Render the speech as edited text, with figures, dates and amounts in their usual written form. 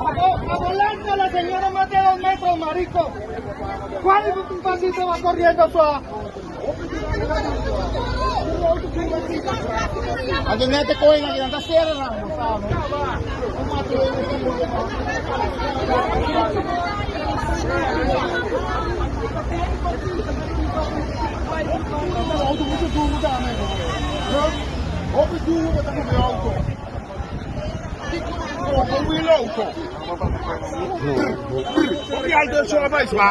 Abo la señora más de 2 metros, marico. ¿Cuál pasito va corriendo su? Anto net e koe nan ta sera nan, bo sa no. Auto mucho duro tambe. Hopi duro ta come auto. Como un auto. Hopi alto e show bai swa.